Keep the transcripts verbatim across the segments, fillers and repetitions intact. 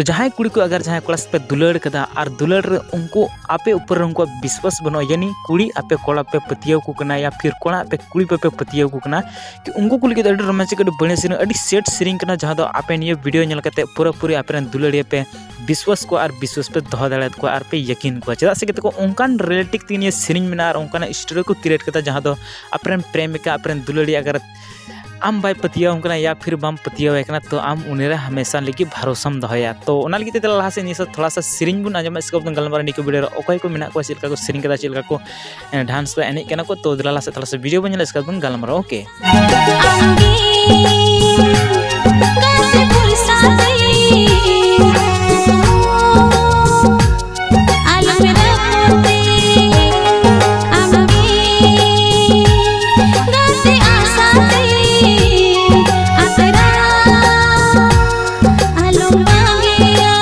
ᱡᱟᱦᱟᱸᱭ ᱠᱩᱲᱤ ᱠᱚ ᱟᱜᱟᱨ ᱡᱟᱦᱟᱸᱭ ᱠᱚᱲᱟ ᱥᱟᱛᱮ ᱯᱮ ᱫᱩᱞᱟᱹᱲ ᱠᱟᱫᱟ ᱟᱨ ᱫᱩᱞᱟᱹᱲ ᱨᱮ ᱩᱱᱠᱩ ᱟᱯᱮ ᱩᱯᱚᱨ ᱨᱮ ᱩᱱᱠᱩᱣᱟᱜ ᱵᱤᱥᱣᱟᱥ ᱵᱟᱹᱱᱩᱜᱼᱟ, ᱭᱟᱱᱤ ᱠᱩᱲᱤ ᱟᱯᱮ ᱠᱚᱲᱟ ᱯᱮ ᱯᱟᱹᱛᱭᱟᱹᱣ ᱠᱚ ᱠᱟᱱᱟ ᱭᱟ ᱯᱷᱤᱨ ᱠᱚᱲᱟ ᱟᱯᱮ ᱠᱩᱲᱤ ᱵᱟᱯᱮ ᱯᱟᱹᱛᱭᱟᱹᱣ ᱠᱚ ᱠᱟᱱᱟ, ᱠᱤ ᱩᱱᱠᱩ ᱠᱚ ᱞᱟᱹᱜᱤᱫ ᱟᱹᱰᱤ ᱨᱳᱢᱟᱱᱪᱚᱠ, ᱟᱹᱰᱤ ᱵᱟᱹᱲᱤᱡ ᱥᱮᱨᱮᱧ, ᱟᱹᱰᱤ ᱥᱮᱴ ᱥᱮᱨᱮᱧ ᱠᱟᱱᱟ, ᱡᱟᱦᱟᱸ ᱫᱚ ᱟᱯᱮ ᱱᱤᱭᱟᱹ ᱵᱷᱤᱰᱤᱭᱳ ᱧᱮᱞ ᱠᱟᱛᱮ ᱯᱩᱨᱟᱹᱯᱩᱨᱤ ᱟᱯᱮ ᱨᱮᱱ ᱫᱩᱞᱟᱹᱲᱤᱭᱟᱹ ᱯᱮ ᱵᱤᱥᱣᱟᱥ ᱠᱚᱣᱟ ᱟᱨ ᱵᱤᱥᱣᱟᱥ ᱯᱮ ᱫᱚᱦᱚ ᱫᱟᱲᱮᱭᱟᱛᱟ ᱠᱚᱣᱟ ᱟᱨ ᱯᱮ ᱭᱟᱹᱠᱤᱱ ᱠᱚᱣᱟ᱾ ᱪᱮᱫᱟᱜ ᱥᱮ ᱜᱟᱛᱮ ᱠᱚ, ᱚᱱᱠᱟᱱ ᱨᱤᱭᱮᱞᱤᱴᱤᱠ ᱛᱮᱜᱮ ᱱᱤᱭᱟᱹ ᱥᱮᱨᱮᱧ ᱢᱮᱱᱟᱜᱼᱟ ᱟᱨ ᱚᱱᱠᱟᱱᱟᱜ ᱥᱴᱳᱨᱤ ᱠᱚ ᱠᱨᱤᱭᱮᱴ ᱠᱟᱫᱟ, ᱡᱟᱦᱟᱸ ᱫᱚ ᱟᱯᱮ ᱨᱮᱱ ᱯᱨᱮᱢᱤᱠᱟ, ᱟᱯᱮ ᱨᱮᱱ ᱫᱩᱞᱟᱹᱲᱤᱭᱟᱹ ᱟᱜᱟᱨ ᱟᱢ ᱵᱟᱭ ᱯᱟᱹᱛᱭᱟᱹᱣ ᱟᱢ ᱠᱟᱱᱟ ᱭᱟ ᱯᱷᱤᱨ ᱵᱟᱢ ᱯᱟᱹᱛᱭᱟᱹᱣ ᱟᱭ ᱠᱟᱱᱟ, ᱛᱚ ᱟᱢ ᱩᱱᱤ ᱨᱮ ᱦᱟᱢᱮᱥᱟ ᱞᱟᱹᱜᱤᱫ ᱵᱷᱟᱨᱚᱥᱟᱢ ᱫᱚᱦᱚᱭᱟ᱾ ᱛᱚ ᱚᱱᱟ ᱞᱟᱹᱜᱤᱫ ᱛᱮ ᱫᱮᱞᱟ ᱞᱟᱦᱟ ᱥᱮᱫ ᱱᱤᱭᱟᱹ ᱥᱟᱶ ᱛᱷᱚᱲᱟ ᱥᱟ ᱥᱮᱨᱮᱧ ᱵᱚᱱ ᱟᱸᱡᱚᱢᱟ, ᱤᱥᱠᱮ ᱵᱟᱫ ᱵᱚᱱ ᱜᱟᱞᱢᱟᱨᱟᱣᱟ ᱱᱤᱭᱟᱹ ᱠᱚ ᱵᱷᱤᱰᱤᱭᱳ ᱨᱮ ᱚᱠᱚᱭ ᱠᱚ ᱢᱮᱱᱟᱜ ᱠᱚᱣᱟ, ᱪᱮᱫ ᱞᱮᱠᱟ ᱠᱚ ᱥᱮᱨᱮᱧ ᱠᱟᱫᱟ, ᱪᱮᱫ ᱞᱮᱠᱟ ᱠᱚ ᱰᱟᱱᱥ ᱠᱚ ᱮᱱᱮᱡ ᱠᱟᱱᱟ ᱠᱚ᱾ ᱛᱚ ᱫᱮᱞᱟ ᱞᱟᱦᱟ ᱥᱮᱫ ᱛᱷᱚᱲᱟ ᱥᱟ ᱵᱷᱤᱰᱤᱭᱳ ᱵᱚᱱ ᱧᱮᱞᱟ, ᱤᱥᱠᱮ ᱵᱟᱫ ᱵᱚᱱ ᱜᱟᱞᱢᱟᱨᱟᱣᱟ, ᱳᱠᱮ? ᱟᱢᱜᱮ ᱜᱟᱛᱮ ᱵᱷᱚᱨᱥᱟ ᱛᱮ ᱟᱞᱚᱢ ᱨᱟᱹᱯᱩᱫ ᱛᱮ, ᱟᱢᱜᱮ ᱜᱟᱛᱮ ᱟᱥᱟ ᱛᱮ ᱟᱥᱲᱟ ᱟᱞᱚᱢ ᱵᱟᱹᱜᱤᱭᱟ᱾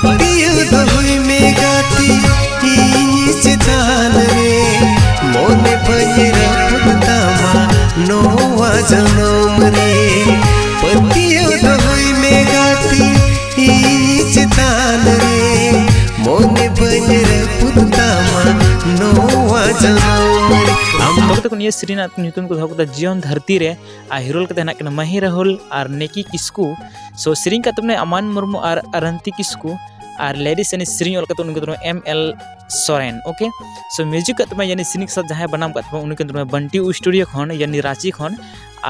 ᱯᱟᱹᱛᱭᱟᱹᱣ ᱫᱚᱦᱚᱭ ᱢᱮ ᱜᱟᱛᱮ ᱤᱧ ᱪᱮᱛᱟᱱ ᱨᱮ, ᱢᱚᱱᱮ ᱵᱟᱹᱧ ᱨᱟᱹᱯᱩᱫ ᱛᱟᱢᱟ ᱱᱚᱣᱟ ᱡᱚᱱᱚᱢ ᱨᱮ᱾ ᱯᱟᱹᱛᱭᱟᱹᱣ ᱫᱚᱦᱚᱭ ᱢᱮ ᱜᱟᱛᱮ ᱤᱧ ᱪᱮᱛᱟᱱ ᱨᱮ, ᱢᱚᱱᱮ ᱵᱟᱹᱧ ᱨᱟᱹᱯᱩᱫ ᱛᱟᱢᱟ ᱱᱚᱣᱟ ᱡᱚᱱᱚᱢ ᱨᱮ᱾ ᱟᱢ ᱛᱚᱵᱮ ᱛᱚᱠᱚ ᱱᱤᱭᱟᱹ ᱥᱮᱨᱮᱧ ᱨᱮᱱᱟᱜ ᱧᱩᱛᱩᱢ ᱠᱚ ᱫᱚᱦᱚ ᱠᱟᱫᱟ ᱡᱤᱭᱚᱱ ᱫᱷᱟᱹᱨᱛᱤ ᱨᱮ, ᱟᱨ ᱦᱤᱨᱳ ᱞᱮᱠᱟᱛᱮ ᱦᱮᱱᱟᱜ ᱠᱤᱱᱟ ᱢᱟᱦᱤ ᱨᱟᱦᱩᱞ ᱟᱨ ᱱᱤᱠᱤ ᱠᱤᱥᱠᱩ᱾ ᱥᱳ ᱥᱮᱨᱮᱧ ᱠᱟᱫ ᱛᱟᱵᱚᱱᱟᱭ ᱟᱢᱟᱱ ᱢᱩᱨᱢᱩ ᱟᱨ ᱟᱨᱟᱱᱛᱤ ᱠᱤᱥᱠᱩ, ᱟᱨ ᱞᱤᱨᱤᱠᱥ ᱭᱟᱱᱤ ᱥᱮᱨᱮᱧ ᱚᱞ ᱠᱟᱛᱮ ᱩᱱᱤ ᱠᱟᱱ ᱛᱟᱵᱚᱱᱟ ᱮᱢ ᱮᱞ ᱥᱚᱨᱮᱱ, ᱳᱠᱮ᱾ ᱥᱳ ᱢᱤᱭᱩᱡᱤᱠ ᱠᱟᱫ ᱛᱟᱵᱚᱱᱟᱭ ᱭᱟᱱᱤ ᱥᱮᱨᱮᱧ ᱥᱟᱶ ᱡᱟᱦᱟᱸᱭ ᱵᱮᱱᱟᱣ ᱠᱟᱫ ᱛᱟᱵᱚᱱᱟ ᱩᱱᱤ ᱠᱟᱱ ᱛᱟᱵᱚᱱᱟ ᱵᱟᱱᱴᱤ ᱥᱴᱩᱰᱤᱭᱳ ᱠᱷᱚᱱ ᱭᱟᱱᱤ ᱨᱟᱸᱪᱤ ᱠᱷᱚᱱ,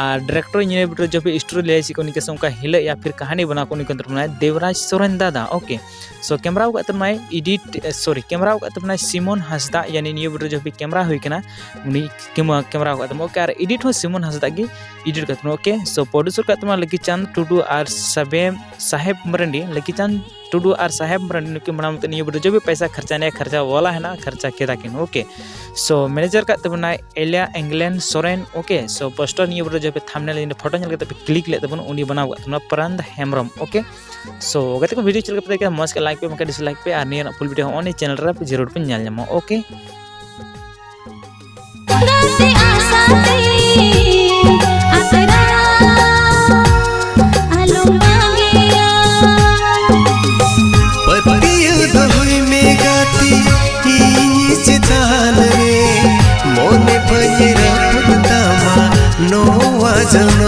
ᱟᱨ ᱰᱟᱭᱨᱮᱠᱴᱚᱨ ᱤᱧ ᱵᱷᱤᱰᱤᱭᱳ ᱡᱚᱵ ᱥᱴᱳᱨᱤ ᱞᱟᱹᱭ ᱪᱮᱫ ᱠᱚ ᱩᱱᱤ ᱠᱮᱥ ᱚᱱᱠᱟ ᱦᱤᱞᱟᱹᱭ ᱭᱟ ᱯᱷᱤᱨ ᱠᱟᱹᱦᱱᱤ ᱵᱮᱱᱟᱣ ᱠᱚ ᱩᱱᱤ ᱠᱟᱱ ᱛᱟᱵᱚᱱᱟᱭ ᱫᱮᱵᱽᱨᱟᱡᱽ ᱥᱚᱨᱮᱱ ᱫᱟᱫᱟ, ᱳᱠᱮ᱾ ᱥᱳ ᱠᱮᱢᱨᱟ ᱠᱟᱫ ᱛᱟᱵᱚᱱᱟᱭ ᱮᱰᱤᱴ, ᱥᱚᱨᱤ, ᱠᱮᱢᱨᱟ ᱠᱟᱫ ᱛᱟᱵᱚᱱᱟᱭ ᱥᱤᱢᱚᱱ ᱦᱟᱸᱥᱫᱟ, ᱭᱟᱱᱤ ᱱᱤᱭᱟᱹ ᱵᱷᱤᱰᱤᱭᱳ ᱡᱚᱵ ᱠᱮᱢᱨᱟ ᱦᱩᱭ ᱠᱟᱱᱟ, ᱩᱱᱤ ᱠᱮᱢ-, ᱠᱮᱢᱨᱟ ᱠᱟᱫ ᱛᱟᱵᱚᱱᱟ, ᱳᱠᱮ᱾ ᱟᱨ ᱮᱰᱤᱴ ᱦᱚᱸ ᱥᱤᱢᱚᱱ ᱦᱟᱸᱥᱫᱟ ᱜᱮ ᱮᱰᱤᱴ ᱠᱟᱫ ᱛᱟᱵᱚᱱᱟ, ᱳᱠᱮ᱾ ᱥᱳ ᱯᱨᱚᱰᱩᱥᱟᱨ ᱠᱟᱫ ᱛᱟᱵᱚᱱᱟ ᱞᱟᱹᱠᱤ ᱪᱟᱸᱫᱽ ᱴᱩᱰᱩ ᱟᱨ ᱥᱟᱵᱮ, ᱥᱟᱦᱮᱵ ᱢᱟᱨᱟᱱᱰᱤ, ᱞᱟᱹᱠᱤ ᱪᱟᱸᱫᱽ ᱴᱩᱰᱩ ᱟᱨ ᱥᱟᱦᱮᱵ ᱢᱟᱨᱟᱱᱰᱤ ᱱᱩᱠᱤᱱ ᱵᱟᱱᱟᱨ ᱢᱚᱛᱚ ᱱᱤᱭᱟᱹ ᱵᱷᱤᱰᱤᱭᱳ ᱡᱚᱵ ᱯᱚᱭᱥᱟ ᱠᱷᱚᱨᱪᱟ ᱱᱤᱭᱟ ᱠᱷᱚᱨᱪᱟ ᱣᱟᱞᱟ ᱦᱮᱱᱟᱜ, ᱠᱷᱚᱨᱪᱟ ᱠᱮᱫᱟ ᱠᱤᱱ, ᱳᱠᱮ᱾ ᱥᱳ ᱢᱮᱱᱮᱡᱟᱨ ᱠᱟᱫ ᱛᱟᱵᱚᱱᱟᱭ ᱮᱞᱤᱭᱟ ᱮᱝᱜᱞᱮᱱᱰ ᱥᱚᱨᱮᱱ, ᱳᱠᱮ᱾ ᱥᱳ ᱯᱳᱥᱴᱟᱨ ᱱᱤᱭᱟᱹ ᱵᱷᱤᱰᱤᱭᱳ ᱡᱚᱵ ᱛᱷᱟᱢᱵᱱᱮᱞ ᱯᱷᱳᱴᱳ ᱧᱮᱞ ᱠᱟᱛᱮ ᱯᱮ ᱠᱞᱤᱠ ᱞᱮᱫ ᱛᱟᱵᱚᱱᱟ, ᱩᱱᱤ ᱵᱮᱱᱟᱣ ᱠᱟᱫ ᱛᱟᱵᱚᱱᱟ ᱯᱨᱟᱱᱫ ᱦᱮᱢᱵᱨᱚᱢ, ᱳᱠᱮ᱾ ᱥᱳ ᱜᱟᱛᱮ ᱠᱚ ᱵᱷᱤᱰᱤᱭᱳ ᱪᱮᱫ ᱞᱮᱠᱟ ᱯᱮ ᱛᱟᱦᱮᱸ ᱠᱟᱱᱟ, ᱢᱚᱡᱽ ᱠᱷᱟᱱ ᱞᱟᱭᱤᱠ ᱯᱮ, ᱵᱟᱝᱠᱷᱟᱱ ᱰᱤᱥᱞᱟᱭᱤᱠ ᱯᱮ, ᱟᱨ ᱱᱤᱭᱟᱹ ᱨᱮᱱᱟᱜ ᱯᱷᱩᱞ ᱵᱷᱤᱰᱤᱭᱳ ᱦᱚᱸ ᱱᱤᱭᱟᱹ ᱪᱮᱱᱮᱞ ᱨᱮ ᱡᱟᱹᱨᱩᱲ ᱯᱮ ᱧᱮᱞ ᱧᱟᱢᱟ, ᱳᱠᱮ᱾ ᱜᱟᱛᱮ ᱟᱥᱟ ᱛᱮ ᱟᱥᱲᱟ ᱟᱞᱚᱢ ᱵᱟᱹᱜᱤᱭᱟ᱾ ᱩᱱᱟᱹᱜ